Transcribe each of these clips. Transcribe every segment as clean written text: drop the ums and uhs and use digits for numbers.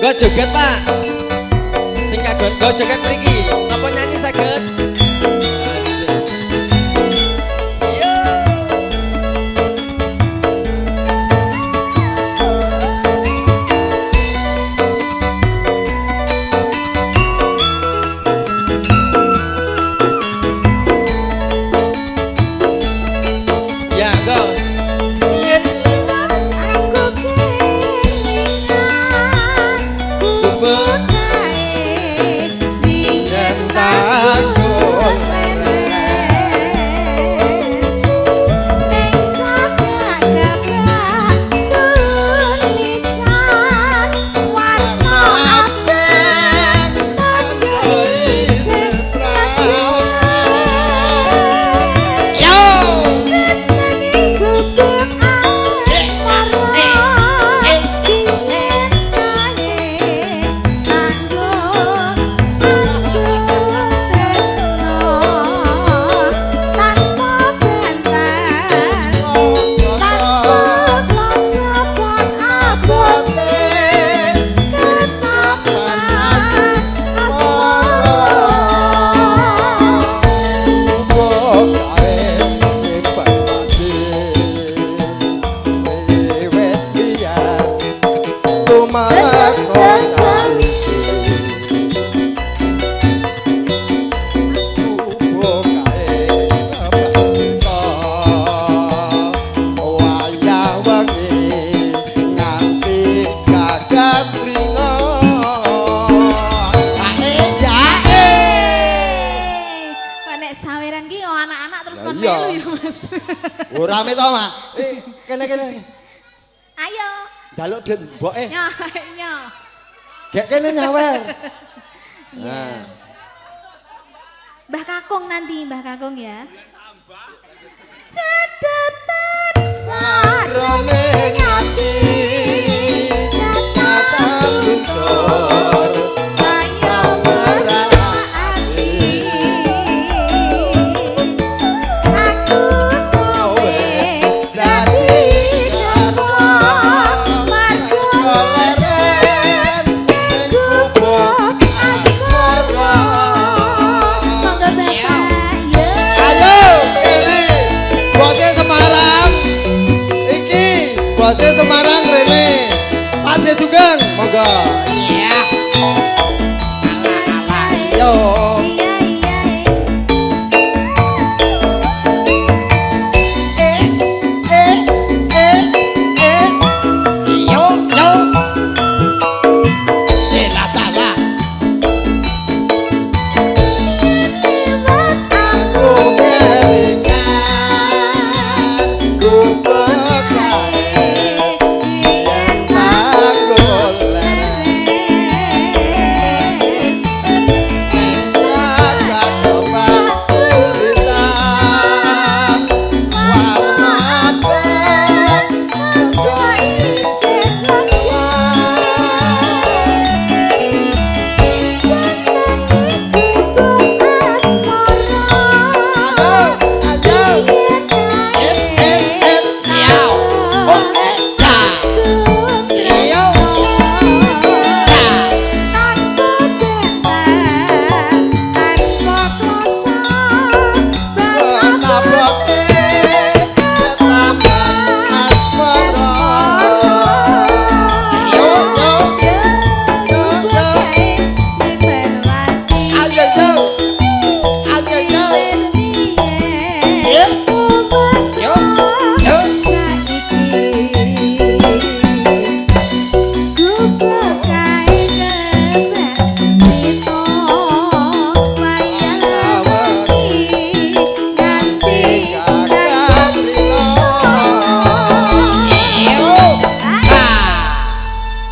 Nggo joget, Pak. Sing kagon nggo joget mriki. Napa nyanyi saged? Asik. Yo. Ya, go. Yen Aku kelingan gubuk kae biyen Yen tanggul ning cagak-gabak tulisan warna abang tandha isih Yo. Jenenge guguk asmara biyen kae kanggo tresno tanpa bantal tanpa klosopot abote ketapan asmara. Kok nek saweran ki oh, anak-anak terus kon Lah iya. melu ya, Mas. Ora rame to, Mak? Eh, kene kene. Ayo. Njaluk dit mboke. Nyo, nyo. Gek kene nyawer. Iya. Nah. Mbah Kakung nanti, Mbah Kakung ya. Catatan Sajroning ati Kata luntur saya ati aku kowe dadi garwa margo leren ning gubuk asmara. Monggo Bapak ya. Ayo kene bose Semarang. Iki bose Semarang rene. Pakde Sugeng, monggo. Iya. Ala-ala. Yo. Iya iya. Eh eh eh eh. Yo yo. Eh la ta la. Liwat Aku kelingan gubuk kae biyen tanggul leren.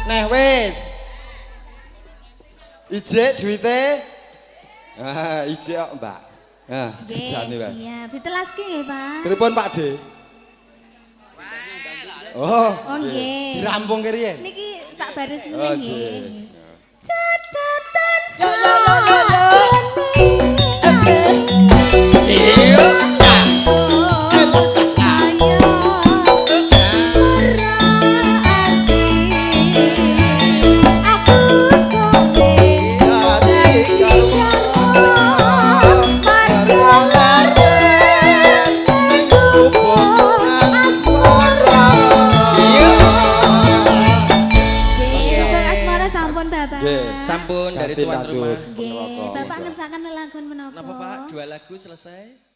Neh wis. Ijek duwite. Ah, ijek kok, Mbak. Ah, kerjane wae. Siap, ditelaske nggih, Pak. Pripun Pak De? Oh, Oh, nggih. Dirampung riyen. Niki sak baris Oh, nggih. nggih. Catatan Yo yo yo yo yo. sajroning Yo. Saya ora ati. Aku Sampun Bapak. Nggih. Sampun dari Ganti tuan lanjut. rumah. Nggih, Ponorogo. Bapak ngersakaken lelagon menapa? Napa Pak? Dua lagu selesai.